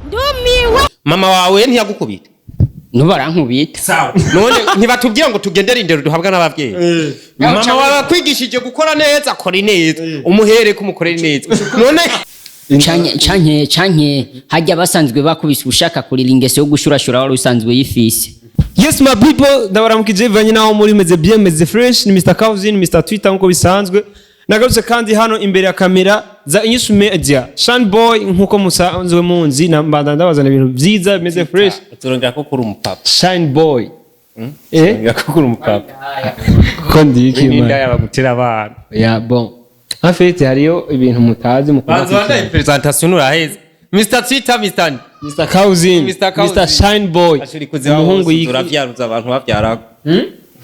Ndumiwe. Mama wawe ntiyagukubita? Nubarankubita. Sawa, none ntibatubwira ngo tugendere indero duhabwa n'abavyeyi? Mama wawe akwigishije gukora neza, kora neza, umuhere ko umukorere neza. None Canke hajya basanzwe bakubise, ushaka kurira, ingeso yo gushurashura wari usanzwe uyifise. Yes, my people, ndabaramukije bivanye naho muri. Meze bien, meze fresh. Ni Mr Cousin, Mr Twitter, nkuko bisanzwe. Nagarutse kandi hano imbere ya kamera za Inyishu Media. Shan Boy, nkuko musanzwe munzi, na mbanda ndabazana ibintu vyiza bimeze fresh. Turongera ko kuri umupapa. Shine Boy. Eh? Turongera ko kuri umupapa. Ko ndiki n'inda man. Yabagutera abana. Ya, bon. En fait, hariyo ibintu mutazi mukunda. Banza bandaye presentation, uraheze. Mr Twitter, Mr Mr Cousin, Mr. Cousin. Mr Shine Boy. Ashuri kuziba. Umuhungu yiki. Turavyaruza abantu bavyarako.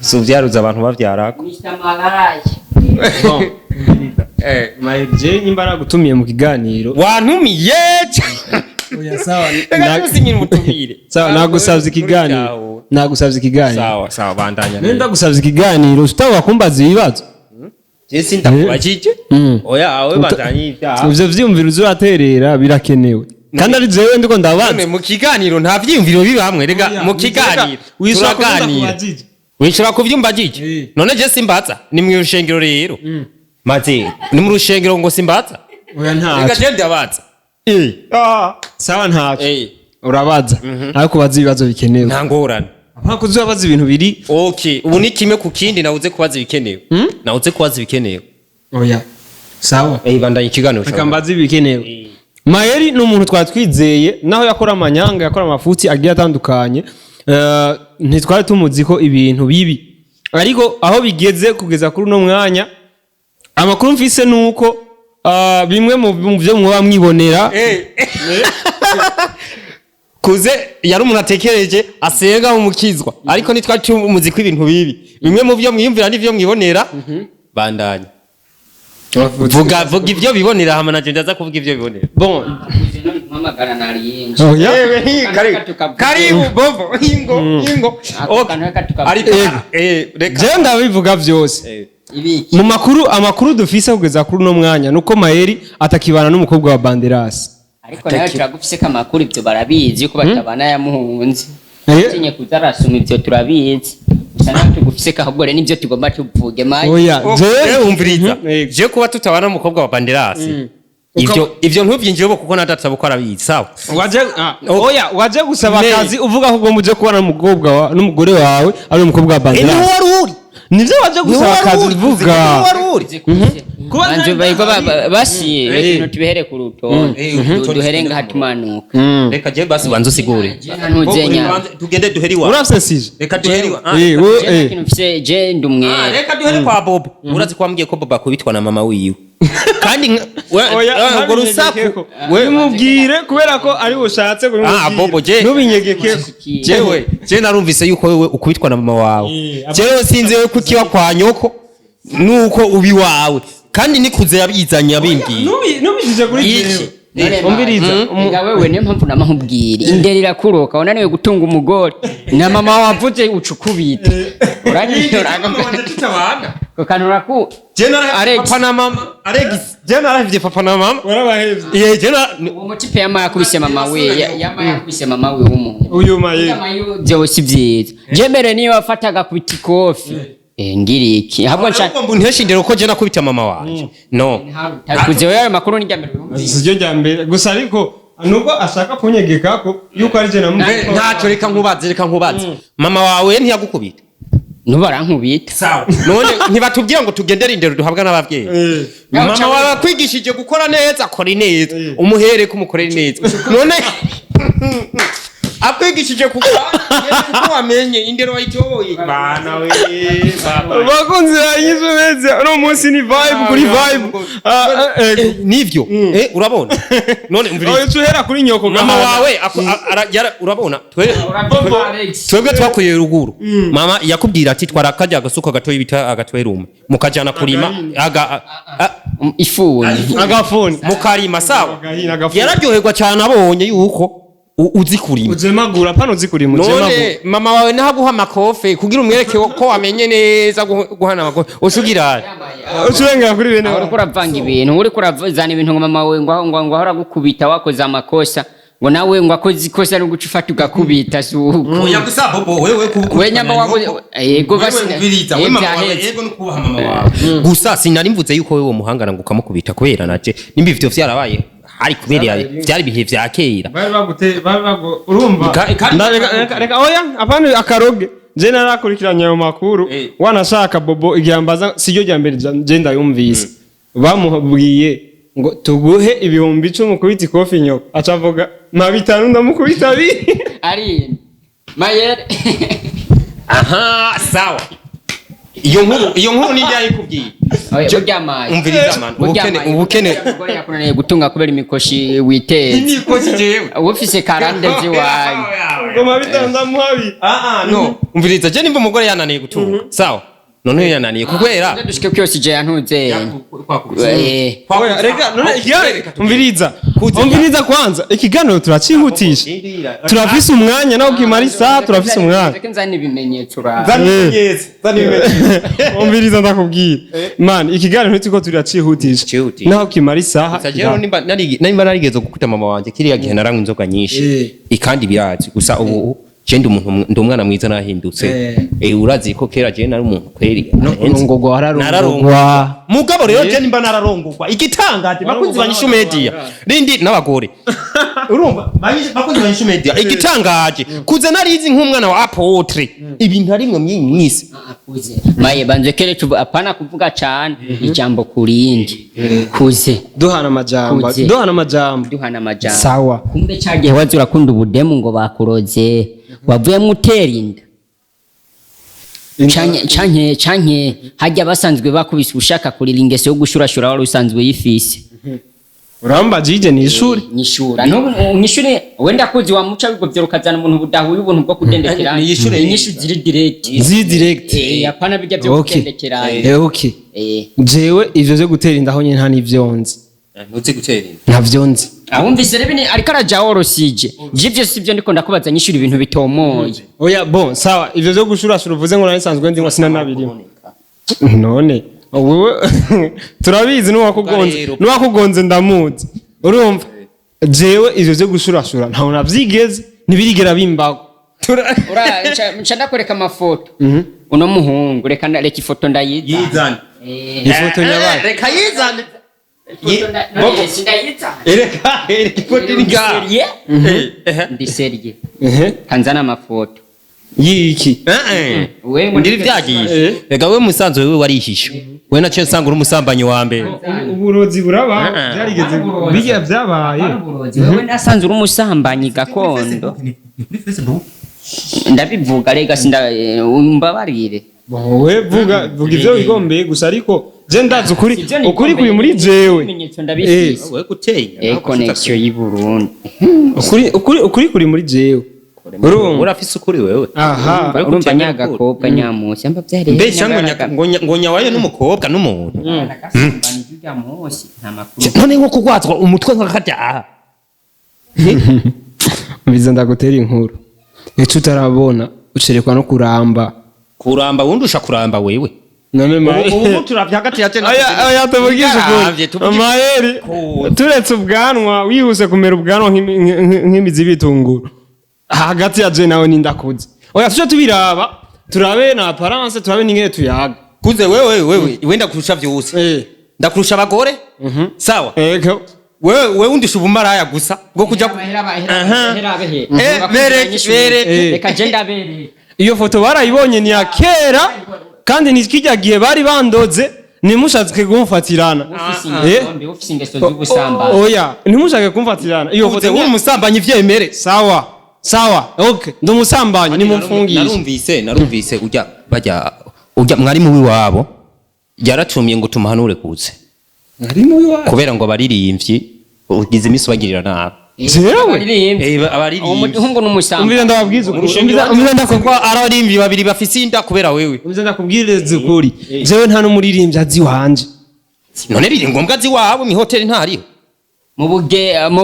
Suvyaruza abantu bavyarako. Mr Malaya. Bon. Eh. My je nyimba nagutumiye mu kiganiro. Wantumiye. Oya, sawa. Reka tusinyire umutumire. Sawa, nagusavye ikiganiro. Nagusavye ikiganiro. Sawa sawa, bandanya. Nenda ndagusavye ikiganiro, utaba kumbaza ibibazo. Je sindakubajije. Oya, awe bandanya ibyaha. Ivyo vyiyumviro uzuraterera birakenewe. Kandi ari jewe ndiko ndabaza. None mu kiganiro nta vyiyumviro bibamwe? Rega mu kiganiro turaganira. Wishobora kuvyumva jije. None je simbaza, ni mu rushengero rero. Maze ni mu rushengero ngo simbaza. Oya, Rega ntaco. je ndabaza. Sawa, ntaco. Urabaza. Ariko ubaza ibibazo bikenewe. Nta ngorane. Mpaka uzabaza ibintu biri. Okay, ubu ni kimwe ku kindi, nawuze kubaza ibikenewe. Nawuze kubaza ibikenewe. Oya. Sawa. Eh, bandanya ikiganiro. Reka mbaze ibikenewe. Mayeri ni umuntu twari twizeye, naho yakora amanyanga, yakora amafuti agiye atandukanye. Ntitwari tumuzi ko ibintu bibi, ariko aho bigeze kugeza kuri uno mwanya, amakuru mfise ni uko bimwe mu byo muba mwibonera. Kuze yari umuntu atekereje, asenga mu mukizwa, ariko ntitwari tumuzi ko ibintu bibi. Bimwe mu byo mwiyumvira n'ivyo mwibonera, bandanya, vuga vuga ibyo bibonera, hama nanje ndaza kuvuga ibyo bibonera. Bon. Mpamagara nariyinje. Oya. Karibu, karibu bobo, ingo ingo. Ako Okay. kantu reka tukavuga. Ariko reka. Jewe ndabivuga byose. Ibiki? Mu makuru, amakuru dufise kugeza kuri uno mwanya nuko Mayeri atakibana n'umukobwa wa Banderasi. Ariko nawe turagufise ko amakuru, ibyo barabizi ko batabana, yamuhunze. Atinye kuza arasoma, ibyo turabizi. Gusa nawe tugufise ko, ahubwo rero nibyo tugomba tuvuge mayi. Oya. Jewe Jewe umviriza. Yego. Je kuba tutabana n'umukobwa wa Banderasi, ivyo ntuvyinjiyeho kuko na data buko arabizi, sawa? Waje oya, waje gusaba Ne. akazi uvuga ko ugomba uje kubana n'umukobwa wa n'umugore wawe ari umukobwa wa Niho Banderasi. wari uri. Nivyo waje Niho gusaba wari akazi uri. uvuga. Niho wari uri. Kuba Banze bariko basi reka ibintu tubihere ku rutonde. Duhere ngaha tumanuka. Reka je basi banze usigure. Ntuzenya. Tugende duhere iwawe. Urafise sije. Reka duhere iwawe. Wo Je nta kintu mfise, je ndi umwere. Reka duhere kwa Bobo. Urazi ko wambwiye ko Bobo akubitwa na mama wiwe, kandi Oya, urwo rusaku. we mubwire kubera ko ari bushatse kubimubwira. Ah, Bobo, Ntubinyegekeko. Jewe je narumvise yuko wewe ukubitwa na mama wawe. Jewe sinzi wewe kukiwa kwa nyoko nuko ubi wawe, kandi nikuze yabizanye yabimbwiye. Nubishije kuri Iki. jewe. None Umviriza. Ega wewe, niyo mpamvu namahubwira indero irakuroka, wananiwe gutunga umugore na mama wavuze uca ukubita uranyura ako kantu uraku. Je narahevye Alex. papa na mama, Alex, je narahevye papa na mama. Warabahevye. Ye je na Uwo mutipe yama yakubise mama we, yama yakubise mama we w'umuhungu. Uyu Mayeri. Byo si byiza, je mbere niyo wafataga kubita ikofi. Ngira iki ahubwo nshaka Ariko mbu nteshe indero ko je nakubita mama wanje, no. Takuze wewe, ayo makuru ni mbere wumvise. Siryo rya mbere gusa, ariko nubwo ashaka kunyegeka ko yuko ari je namubwiye. Ntacyo, reka nkubaze, reka nkubaze. Mama wawe ntiyagukubita? Nubarankubita. Sawa, none ntibatubwira ngo tugendere indero duhabwa n'abavyeyi? Mama wawe akwigishije gukora neza, kora neza, umuhere ko umukorere neza. None akwigishije kugura kuko wamenye indero wayitoye. Bana we, bakunzi ba Media, uno munsi ni vibe kuri vibe. Nivyo, urabona none, umviriza. Oya, uhera kuri nyoko. Mama gahana. wawe urabona twebwe twakuriye ruguru, mama yakubwira ati twara kajya agasuka gatoyi bita agatwerume, mukajana kurima aga Ifuni. Agafuni. Mukarima, sawa? Agahina, agafuni. Yararyoherwa cyane abonye yuko uzi kurima. Ujemagura, pano uzi kurima ujemagura. None mama wawe nahaguha amakofe kugira umwereke ko wamenye neza guhana amakofe, usugira Ucurengera kuri bene Aho uriko uravanga ibintu, uriko uravana ibintu ngo mama we ngo ahora gukubita wakoze amakosa. Ngo nawe ngo akoze ikosa no guca ufata ugakubita si uko. Oya, gusa Bobo, wewe We nyamba wakoze yego basi. Wewe ubiriza, we mama wawe, Byaheze. yego no kubaha mama wawe. Gusa sinari mvuze yuko wewe muhangana ngo ukamukubita, kubera naje nimba ivyo vyarabaye hari kubera vyari ibihe vya kera. Bari bagute, bari bago urumva. Reka, oya, apana akaroge. Je narakurikiranye ayo makuru. Wanashaka Bobo igihe ambaza siryo rya mbere je ndayumvise. Bamubwiye ngo tuguhe 10,000 kubita ikofi nyoko, aca avuga ma 5 ndamukubita 2. Ari mayere. Aha, sawa, iyo nkuru ni yayikubwiye. Oya, burya maye. Umviriza man, Burya ubukene maye, ubukene. Umugore yakunaniye gutunga kubera imikoshi witeze. Nikoki jewe? Ufise karande ziwanyu. Ngo ma 5 ndamuha 2. Ah ah, no, umviriza, je nimba umugore yananiye gutunga, sawa, none yananiye kubera Dushike kyose je yantuze. Oya, reka none ikiganiro, umviriza, umviriza kwanza, ikiganiro turacihutisha, turafise umwanya nawe ukimara isaha, turafise umwanya. Reka nzane ibimenyetso ura. Umviriza ndakubwira man, ikiganiro ntituko turacihutisha. Cihutisha. Naho kimara isaha. Gusa jewe nimba narigeze gukuta mama wanje kiriya gihe, naranywa inzoga nyinshi ikandi birazi. Gusa ubu je ndi umuntu, ndi umwana mwiza, nahindutse. Urazi ko kera je nari umuntu kweri Kurongorwa wararongorwa. Nararongorwa. Mugabo rero je nimba nararongorwa, igitangaje, bakunzi ba Nyishu Media rindi n'abagore, urumva, bakunzi ba Nyishu Media, igitangaje kuza narizi nk'umwana wa apôtre ibintu arimwe mwisi. Kuze maye banze kere tuvu apana kuvuga cyane, ijambo kurindi kuze. Duhana amajambo. Kuze. Duhana amajambo. Duhana amajambo. Sawa. Kumbe cyagihe waza urakunda ubudemu ngo bakuroze, wavuyemo utera inda canke hajya basanzwe bakubise ushaka kurira ingeso yo gushurashura wari usanzwe uyifise. Uramba jije ni ishuri. Nyishura n'ubu nyishure wenda kuzi wa muca bigovye rukazana umuntu budahuye ubuntu bwo kudendekerana. Ni yishure. Inyishu ziri direct. Ziri direct. Apana bijya byo Okay. kudendekerana. Okay. Jewe ivyo vyo gutera inda aho nyene nta n'ivyo nzi. Ntuzi gutera inda? Ntavyo nzi. Ahumvise rero ni ariko araja worosije jivyo sivyo, ndiko ndakubaza nyishura ibintu bitomoye. Oya, bon, sawa, ivyo vyo gushurashura uvuze ngo narisanzwe ndi ngo sinanabirimo, none wewe turabizi n'uwakugonze. Rero. N'uwakugonze ndamuzi. Urumva jewe ivyo vyo gushurashura ntaho navyigeze, ntibirigera bimbaho. Ura nca ndakwereka amafoto uno muhungu, reka reka ifoto ndayiza. Yizane. Ifoto nyabaye. Reka yizane. Ifoto none sindayizana. Reka ifoto iri ngaha. Ndi sérieux, ndi sérieux. Kanzana amafoto. Yiki? We ngo Ndiri vyagiye. Reka we musanzwe wewe warihisha, we naciye nsanga uri umusambanyi wa mbere. Uburozi buraba, byarigeze bijya byabaye. Uburozi, wewe nasanze uri umusambanyi gakondo, ndabivuga rega sinda umbabarire. Wowe vuga, vuga ivyo wigombeye gusa, ariko je ndazi ukuri. Sivyo nigombeye, Ukuri kuri muri jewe. Ibimenyetso ndabifise. Wewe gutenya. Connection y'i Burundi. Ukuri kuri muri jewe, urumva? Urafise ukuri wewe. Aha. Wewe Urumva gutenya. Nyagakobwa nyamusi amba byari. Mbese ngo nyawayo n'umukobwa n'umuntu. Nta makuru. None nko kugwatwa umutwe nk'akarya aha. Mbiza ndagutera inkuru, ico utarabona ucerekwa no kuramba. Kuramba wundusha kuramba wewe. None Ubu turavye hagati ya tena. Oya, oya, tuvugishe Yaravye, ukuri. tuvugishe Mayeri turetse ubwanwa, wihuse kumera ubwanwa nk'imizi y'ibitunguru, hagati ya je nawe nindakuze. Oya, tuje tubiraba, turabe na apparence, turabe n'ingene tuyaga. Kuze wewe wenda kurusha vyose. Ndakurusha abagore, sawa? Ego. Wewe undusha ubumaraya gusa bwo kuja Bereke, bereke. Reka je ndabereke. Iyo foto barayibonye, ni ya kera kandi ni kijya gihe bari bandoze. Ntimushatse kumfatirana. Ufise ingeso mbi, ufise ingeso z'ubusambanyi. Oya, ntimushake kumfatirana iyo Kuze foto uri umusambanyi, vyemere. Sawa sawa, okay, ndi umusambanyi, nimumfungishe. Narumvise ujya bajya ujya mwarimu w'iwabo yaratumye ngo tumuhanure kuze. Mwarimu w'iwacu? Kubera ngo abaririmbyi ugize iminsi bagirira nabi. Jewe? Abaririmbyi. Abaririmbyi. Umuhungu n'umusambanyi. Umvira ndababwiza ukuri, umvira Kuko arabarimbyi babiri bafise inda kubera wewe. Umvira ndakubwiriza ukuri, jewe nta n'umuririmbyi azi iwanje. None biri ngombwa azi iwabo? Mw'ihoteli ntariho? Mu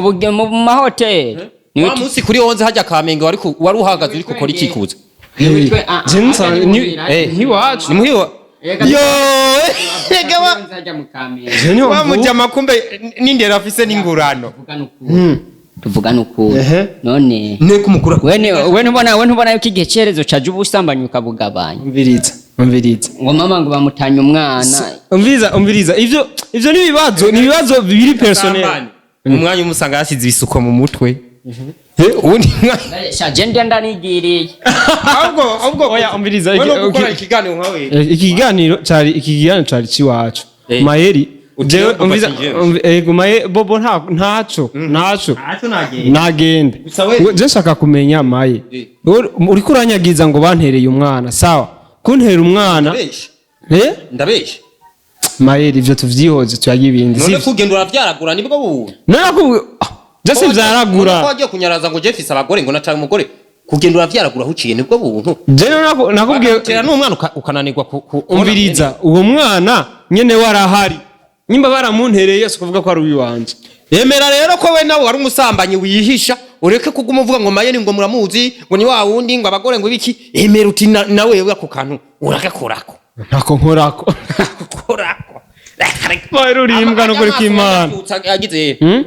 buge mu mahoteli. Wa munsi kuri 11 hajya Kamenge wari uhagaze uri gukora iki kuza? Je ntiwacu. Ni muhiwa yo rega wa Je niho wa mvuka. mujama, kumbe n'indero afise n'ingurano. Tuvugane ukuri. Ehe. None Nteko umukura. wene we ntubona, we ntubona yuko igihe cyerezo caje ubusambanyi ukabugabanya. Umviriza, umviriza. Ngo mama ngo bamutanye umwana. Umviriza, umviriza, ivyo ni ibibazo biri personnel. Umwanya umwe usanga yasize ibisuko mu mutwe. Uwundi mwanya Sha, je ndenda nigiriye. Ahubwo Oya, umviriza, we no gukora ikiganiro nkawe. Iki kiganiro cari ciwacu. Eh. Mayeri Ugiye jewe Bobo umviriza. ati jewe. Ego maye Bobo nta ntaco ntaco nagende. Gusa we- Ngo je nshaka kumenya maye. Eh. Uriko uranyagiza ngo bantereye umwana, sawa, kuntera umwana. Ndabesha? Eh? Ndabesha? Mayeri, ivyo tuvyihoze, tuyaga ibindi. None Sivyo? kugenda uravyaragura nibwo buntu? None je Ko sivyaragura. wagiye kunyaraza ngo Jeff abagore ngo natanga umugore, kugenda uravyaragura huciye nibwo buntu? Je nakubwiye. Tera n'umwana ukananirwa Umviriza, uwo mwana nyene warahari, nyimba baramuntereye si kuvuga ko ari uwiwanje. Emera rero ko we nawe wari umusambanyi wihisha, ureke kuguma uvuga ngo Mayeri ngo muramuzi, ngo ni wa wundi ngo abagore ngo ibiki. Emera uti nawe wewe ako kantu uragakorako. Ntako nkorako. Korako. Mayeri, uri imbwa n'ukuri kw'Imana. Agize Hmm?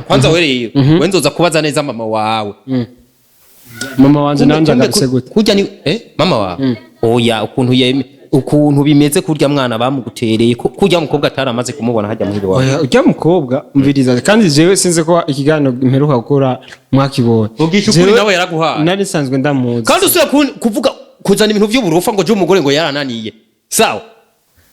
kwanza wereye we nzoza kubaza neza mama wawe. Mama wanje nanje Kumbe agarutse gute? Kurya ni mama wawe, oya, ukuntu yeme, ukuntu bimeze, kurya mwana bamugutereye kurya mukobwa ataramaze kumubona hajya muhira wawe. Oya, ujya mukobwa, umviriza, kandi jewe sinzi ko ikiganiro mperuka gukora mwakibonye. Vugisha ukuri, Jewe nawe yaraguhaye. Nari nsanzwe ndamuzi. Kandi usuye kuvuga kuzana ibintu by'uburufa ngo je umugore ngo yarananiye, sawa.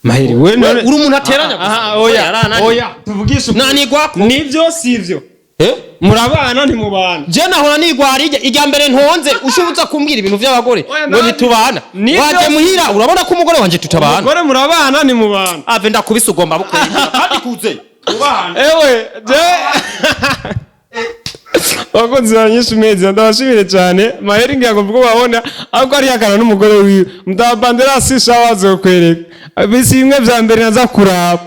Maheri, we none Uri umuntu ateranya gusa. Aha, oya. Yarananiye. Oya, tuvugishe ukuri. Nanigwako. Nivyo sivyo? Eh? Murabana, ntimubana? Je nahora nigwara ijya mbere ntonze ushoboza kumbwira ibintu by'abagore Oya, ngo ntitubana. Nibyo- Waje muhira urabona ko umugore wanje tutabana. Umugore murabana, ntimubana? Ave, ndakubise, ugomba bukwega kandi kuze. Ewe, je bakunzi ba Nyinshi Media, ndabashimire cyane. Maheri ngira ngo mvuge babona ahubwo ari yakana n'umugore wiwe mudabandera sisha wazokwereka bisi bimwe vya mbere naza kuraba.